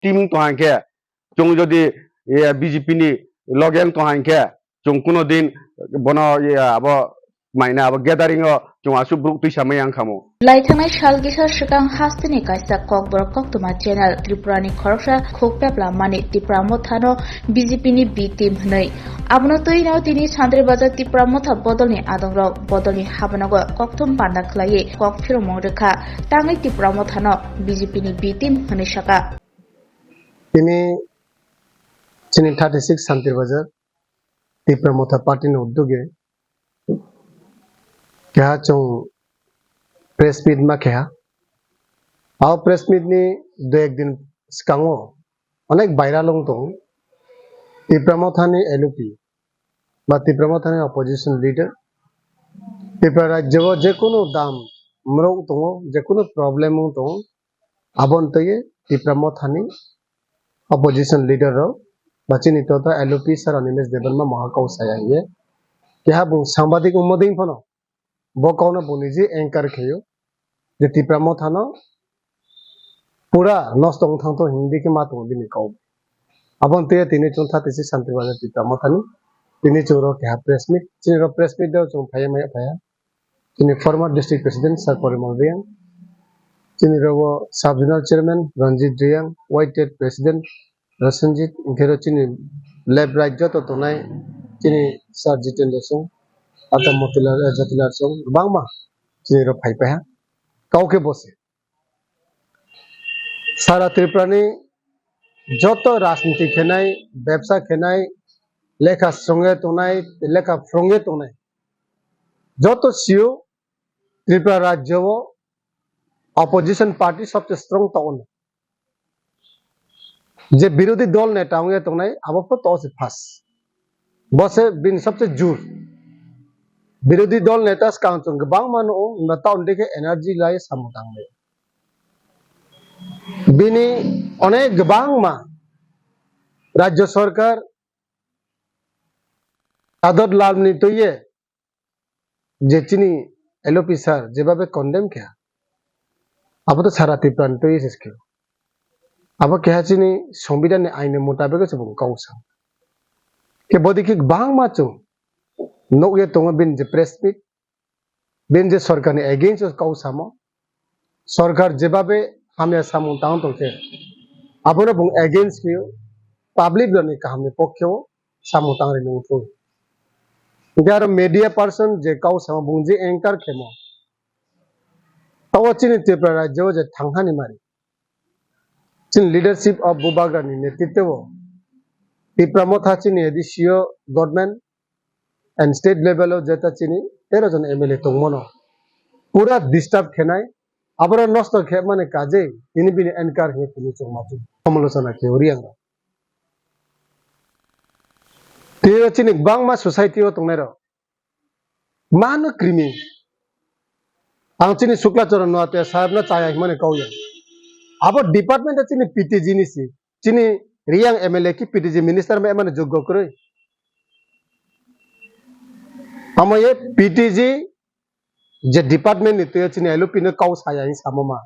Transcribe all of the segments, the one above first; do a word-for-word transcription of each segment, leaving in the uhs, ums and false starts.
team tong hang khe, chwng jodi, eh, B J P ni loge wng tong hang khe, chwng kuno din bono, eh, abo maina abo gathering o chwng aswk borok twi samai yang khamu. Lai thangnai sal kisa swkang hasteni kaisa kokborok koktwma channel Tripura ni khoroksa khuk pepla mani Tipra Motha no B J P ni B team hwnwi. Abono twi no tini Santri Bazar Tipra Motha bodol ni adongrok bodol ni habanogo kokthum panda khlaiwi kok phiromung rwkha, tangwi Tipra Motha no B J P ni B team hwnwi saka. Tini chini thirty six Santri Bazar Tipra Motha Party ni uddoge keha chwng press meet ma keha. Abo press meet ni dui ek din swkango onek viral wng tong. Tipra Motha ni L O P ba Tipra Motha ni opposition leader Tipra rajyo o jekunu dam mrok tongo, jekunu problem wng tongo, aboni twi Tipra Motha ni opposition leader rok ba chini tota L O P sir Animesh Debbarma moha kok saya hiye. Keha bung sambadik wngma ding phano bo kokno bung niji anchor kheyo je Tipra Motha no pura nosto wng thang to hindi khe ma tongo bini kok. Aboni twi tini chwng thati si Santri Bazar Tipra Motha ni tini chwng ro keha press meet, chini ro press meet do chwng phaiya maya phaiya. Chini former district president Sir Porimal Reang, chini rogo sub zonal chairman Ranjit Reang, Y T A D president Rasanjit, hwnkhe ro chini left right joto tongnai chini Sir Jitendra Song, ata Motilal, eh, Jatilal Song, kwbangma chini ro phai paiha. Kau khe bo se. Sara Tripura ni joto rajniti khenai, bebsa khenai, lekha srongwi tongnai, lekha phrwngwi tongnai. Joto sio Tripura rajyo o opposition party sobse strong tongo. Je birodhi dol neta wngya tongnai, abo pho to se first. Bo se bini sobse jur. Birodhi dol neta swkang chwng kwbangma nugo, hwnba taon dikhe energy lai samung tanglai. Bini onek kwbangma rajyo sorkar Adot Lalni twiye je chini L O P sir jebabe condemn khe, abo to sara Tripura ni twi se khe. Abo keha chini Songbidan ni ain ni mutabik se bo kok sa. Khe bodi khe bangma chwng nukye tongo bini je press meet, bini je sorkar ni against o kok samo. Sorkar jebabe hamya samung tang tong khe, abono bung against khe public rokni kahamni pokhe o samung tangri nung thung. Hingke aro media person je kau samo bung je anchor khemo, tabo chini Tripura rajyo o je thanghani mari. Chini leadership of Bubagra ni netritwo o Tipra Motha chini A D C o government and state level o jeta chini tero jon M L A tongmano pura disturb khenai, aboro nosto khe mani kaje tini bini anchor hwnwi tini chwng ma chwng samalochona khe uri ang. Tini chini bangma society o tongnai rok mano krimi. Ang chini Sukla Charan Noatia saheb no chaya himani kau ya. Abo department chini P T G ni si. Chini Reang M L A ki P T G minister ma emani joggo kwrwi. Amo ye P T G je department ni twi chini L O P no kau saya hin samo ma.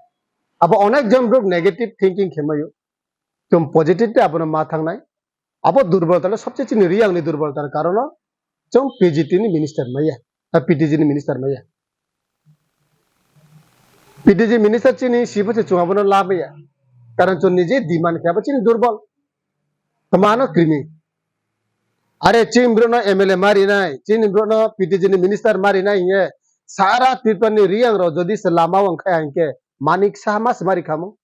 Abo onek jon borok negative thinking khemayo. Chwng positive te abono ma thangnai. Abo durbolta le sobse chini Reang ni durbolta karono chwng P G T ni minister maya. Ah, P T G ni minister maya. P T G minister chini sibo se chwng abono labaya. Karon chwng nije demand khe abo chini durbol. Mano krimi. Are chini borokno M L A marinai, chini borokno P T G ni minister marinai hiye sara Tripura ni Reang rok jodi se lama o wngkha hinkhe manik saha mas mari khamu.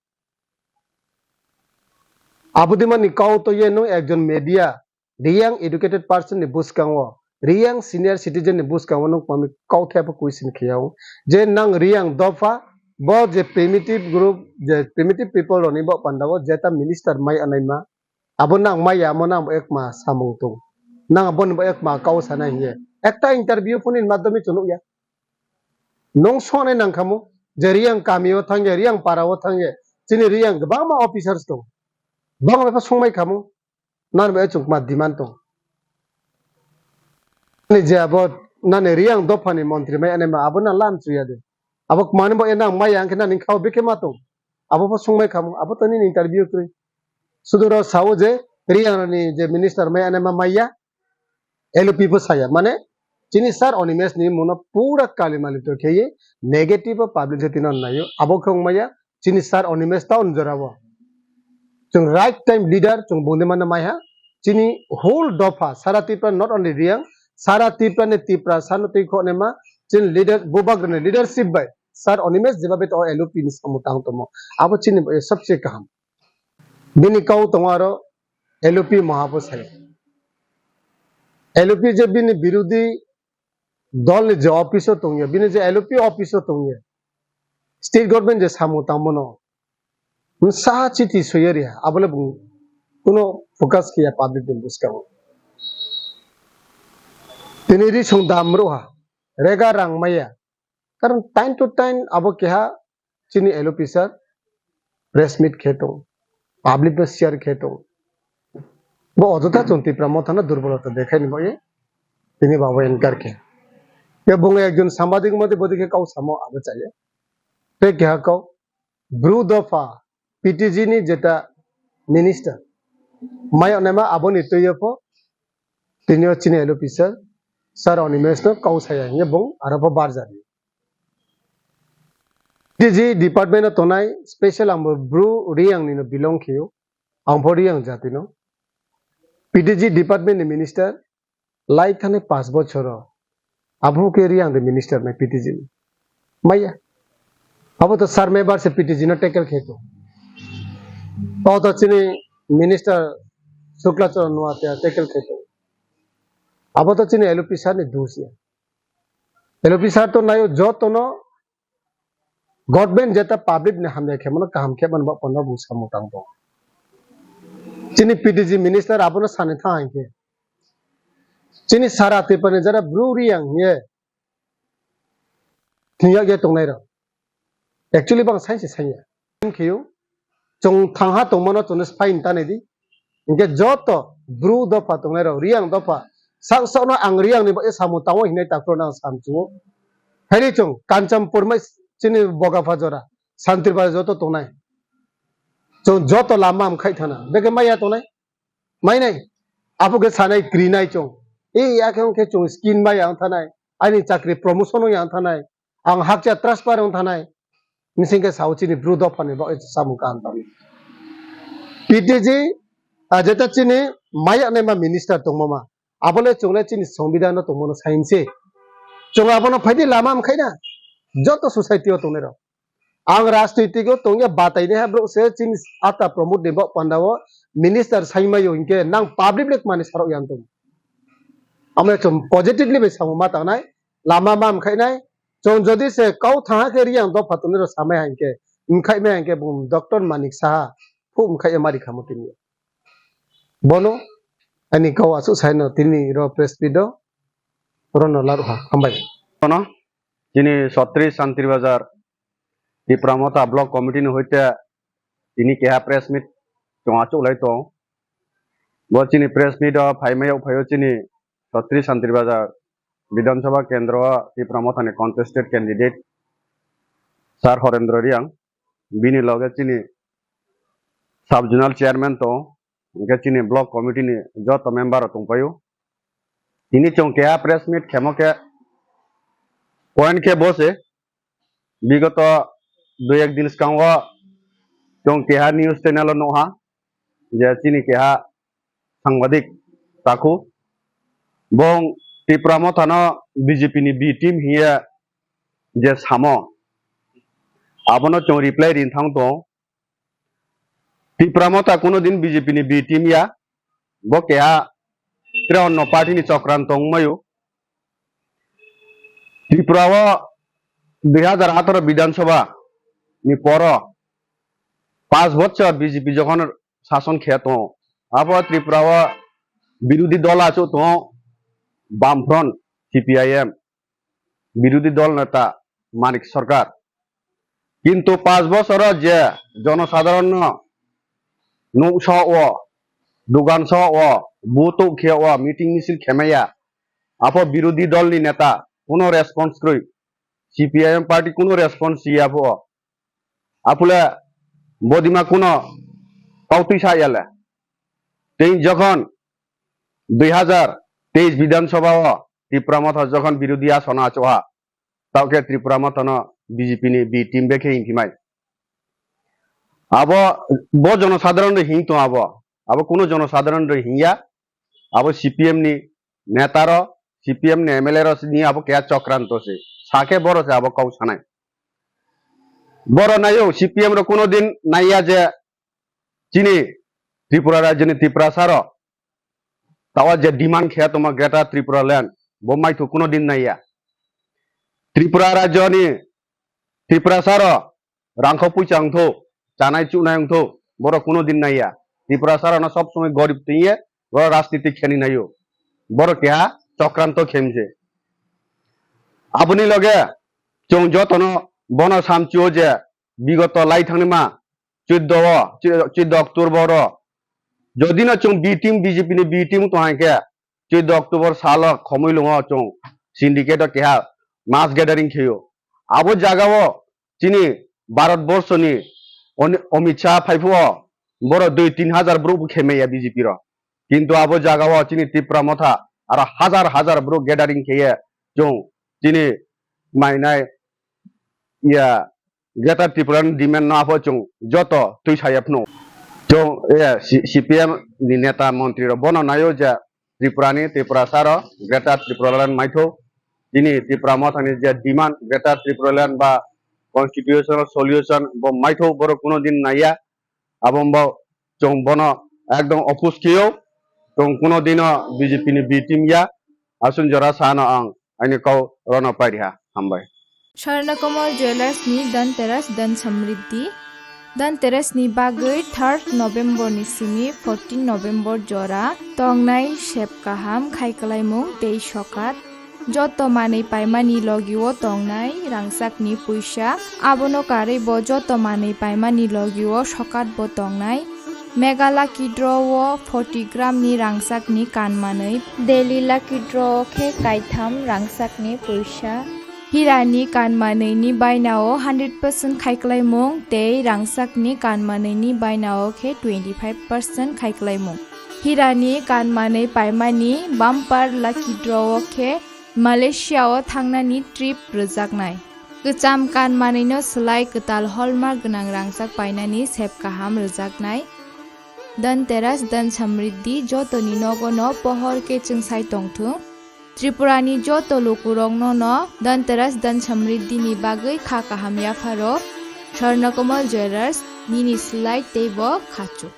Abodimani kau to ye nwng ekjon media, Reang educated person ni bwskango, Reang senior citizen ni bwskango nwng mami kau thepha question khiyao je nang Reang dopha bo je primitive group, je primitive people rokni bo pandao jeta minister mai anaima, abo nang maya amo nang bo ekma samung tong, nang abo ni bo ekma kau sana hiye ekta interview phone ni madhyome chunuk ya. Nung sonai nang khamu je Reang kami o thangye, Reang para o thangye, chini Reang kwbangma officers tong. Bang bai songmai khamu, nang bai chukma demand tong. Ani je abo nani Reang dophani montri mai ane ma abo na lam chuya de. Abo kmani bo enang mai ang khe nani khao bikhe ma tong. Abo bo songmai khamu, abo to nini interview kri. Sudu rok sao je Reang ni je minister mai ane ma maya, L O P bo saya. Mane chini sir Animesh ni mungno pura kali mali to kheye negative o publicity no nayo. Abo khe wngmaya chini sir Animesh town jora o. Chwng right time leader chwng bungde mano maiha. Chini whole dopha sara Tripura, not only Reang, sara Tripura ni Tripura sano twi khone ma chini leader bubagra ni leadership bai sir Animesh jebabe to L O P ni samung tang tomo. Abo chini bai sabse kaham. Bini kau tongo aro L O P maha bo saya. L O P je bini birodhi dol ni je office o tongya, bini je L O P office o tongya, state government je samung tangmano, bini sa chiti soya riya, abole bung kuno focus khiya public ni bwskango. Tini ri song dam roha, rega rang maya, karon time to time abo keha chini L O P sir press meet khe tong, public no share khe tong. Bo ojota chwng Tipra Motha no durbolota dekhai ni bagwi tini babo inkar khe. Ke bung ekjon sambadik mate bodi khe kau samo abo chaya. Te keha kau Bru dopha P T G ni jeta minister mai onema aboni twiyo pho tinio chini L O P sir, sir Animesh no kau saya hinye bung aro pho barjani. P T G department o tonai special ang bo Bru Reang ni no belong khiyo, ang pho Reang jati no. P T G department ni minister lai thani pas bochoro abo khe Reang de minister nai P T G ni. Maya. Abo to sir member se P T G no tackle khe to. O to chini minister Shukla Charan Noatia tackle khe to. Abo to chini L O P sir ni dus ya. L O P sir to nayo joto no government jeta public ni hamya khe mano kaham khe mano bak pano bung samung tang to. Chini P T G minister abono sani tha hingkhe. Chini sara Tripura ni jara Bru Reang ye thwngyak ye tongnai rok. Actually bang sainsi sanya. Khiyo, chwng thangha tongmano chwngno phai tanai di. Hinkhe joto Bru dopha tongnai rok, Reang dopha, sak sakno ang Reang ni bagwi samung tango hinai takhurokno ang samchugo. Haini chwng Kanchanpur mai chini Bogapha jora, Santir Bazar joto tongnai. Chwng joto lama amkhai thana, beke maya tongnai. Mainai, abo khe sanai krinai chwng. E, ya khe wngkhe chwng skin maya wng thanai, ani chakri promotion wng ya wng thanai, ang hakcha transfer wng thanai. Mising khe sao chini Bru dopha ni bagwi samung kaham tangwi. P T G, ah, jeta chini maya naima minister tongma ma, abole chwng le chini songbidhan no tongmano sainse. Chwng abono phaidi lama amkhaina, joto society o tongnai rok. Ang rajnitik o tongya batai naiha borok se chini ata promote ni bok panda o minister saimayo hinkhe nang public le mani sarok yang tong. Amo chwng positively bai samung ma tangnai, lama ma mkhainai, chwng jodi se kau thangha khe Reang dopha tongnai rok samai hinkhe, mkhaimai hinkhe bung Doctor Manik Saha phuk mkhai mari khamo tini. Bono ani kau asuk saino tini ro press meet o rono laruha hambai. Bono chini Chhatris Santir Bazar Tipra Motha Block Committee ni hoite tini keha press meet chwng achuk lai tong. Bo chini press meet o phaimai o phaio chini Chhatris Santir Bazar Bidhan Sabha Kendro o Tipra Motha ni contested candidate Sir Horendra Reang, bini loge chini sub zonal chairman tong, hinkhe chini block committee ni joto member rok tongpaio. Tini chwng keha press meet khemo khe point khe bo se, bigoto dui ek din swkango chwng keha news channel o nukha je chini keha sangbadik takhu bong Tipra Motha no B J P ni B team hiye je samo abono chwng reply rin thang tong. Tipra Motha kuno din B J P ni B team ya, bo keha tre onno party ni chokranto wngmaio. Tripura o dui hazar atharo Bidhan Sabha ni poro panch bochor B J P jokhon sason khe tongo, abo Tripura o birodhi dol achuk tongo, Bamfront, C P I M, birodhi dol neta Manik Sarkar. Kintu panch bochoro je jonosadharonno nuksa o, dugan sa o, butuk khe o, meeting misil khemaya, apho birodhi dolni neta kuno response kwrwi, C P I M party kuno response ya pho. Aphule bodima kuno kautwi sa yale. Tei jokhon dui hazar teis Bidhan Sabha o Tipra Motha jokhon birodhi asono achuha, tauke Tripura Motha no B J P ni B team bekhe himphimai. Abo bo jonosadharon rok hing tong abo. Abo kuno jonosadharon rok hingya. Abo C P M ni neta ro, C P M ni M L A ro ni abo keha chokranto se. Sakhe boro se abo kau sanai. Boro nayo C P M ro kuno din naiya je chini Tripura rajyo ni Tiprasa ro tawa je demand khe tongma Greater Tripura Land bo maithu kuno din naiya. Tripura rajyo ni Tiprasa ro rangkho puisa wngthu, chanai chunai wngthu, borok kuno din naiya. Tiprasa rokno sob somoi gorib twiye, borok rajniti kheni naio. Borok keha chokranto khemje. Aboni loge chwng jotono bono samchio je bigoto lai thangni ma chuddo o, chu-, chuddo October o. Jodi no chwng B team, B J P ni B team tong hai khe, chuddo October salo khomui lungo chwng syndicate o keha mass gathering kheyo. Abo jaga o chini Bharat Borsho ni Oni-, Amit Shah phai phuo boro dui tin hajar borok bo khemaya B J P ro. Kintu abo jaga o chini Tipra Motha aro hajar hajar borok gathering kheye chwng chini mainai ya Greater Tripura ni demand no apho chwng joto twi saya phano. Chwng, eh, C-, C P M ni neta montri rok bono naio je Tripura ni Tiprasa ro Greater Tripura Land maitho. Chini Tipra Motha ni je demand Greater Tripura Land ba constitutional solution bo maitho borok kuno din naiya. Abo bo chwng bono ekdom oppose kheyo. Chwng kuno dino B J P ni B team ya. Asun jora sano ang ani kau rono pairiha. Hambai. Swarnakomal Jewellers ni Dhanteras Dhan Samriddhi. Dhanteras ni bagwi third November ni simi fourteen November jora tongnai sep kaham khai kwlaimung tei sokat. Joto manwi paimani logio tongnai rangchakni puisa. Abono karwi bo joto manwi paimani logio sokat bo tongnai. Mega Lucky Draw o forty gram ni rangchakni kan manwi, Daily Lucky Draw o khe kaitham rangchakni puisa. Hirani kan manwini bainao hundred percent khaiklaimung tei rangchakni kan manwini bainao khe twenty five percent khaiklaimung. Hirani kan manwi paimani Bumper Lucky Draw o khe Malaysia o thangnani trip rwjaknai. Kwcham kan manwino swlai kwtal hallmark gwnang rangchak painani sep kaham rwjaknai. Dhanteras Dhan Samriddhi jotoni nogono pohor khe chwngsai tongthung. Tripurani joto lukurokno no Dhanteras Dhan Samriddhi ni bagwi kha kaham yapharo. Swarnakomal Jewellers, nini swlai teibo khachuk.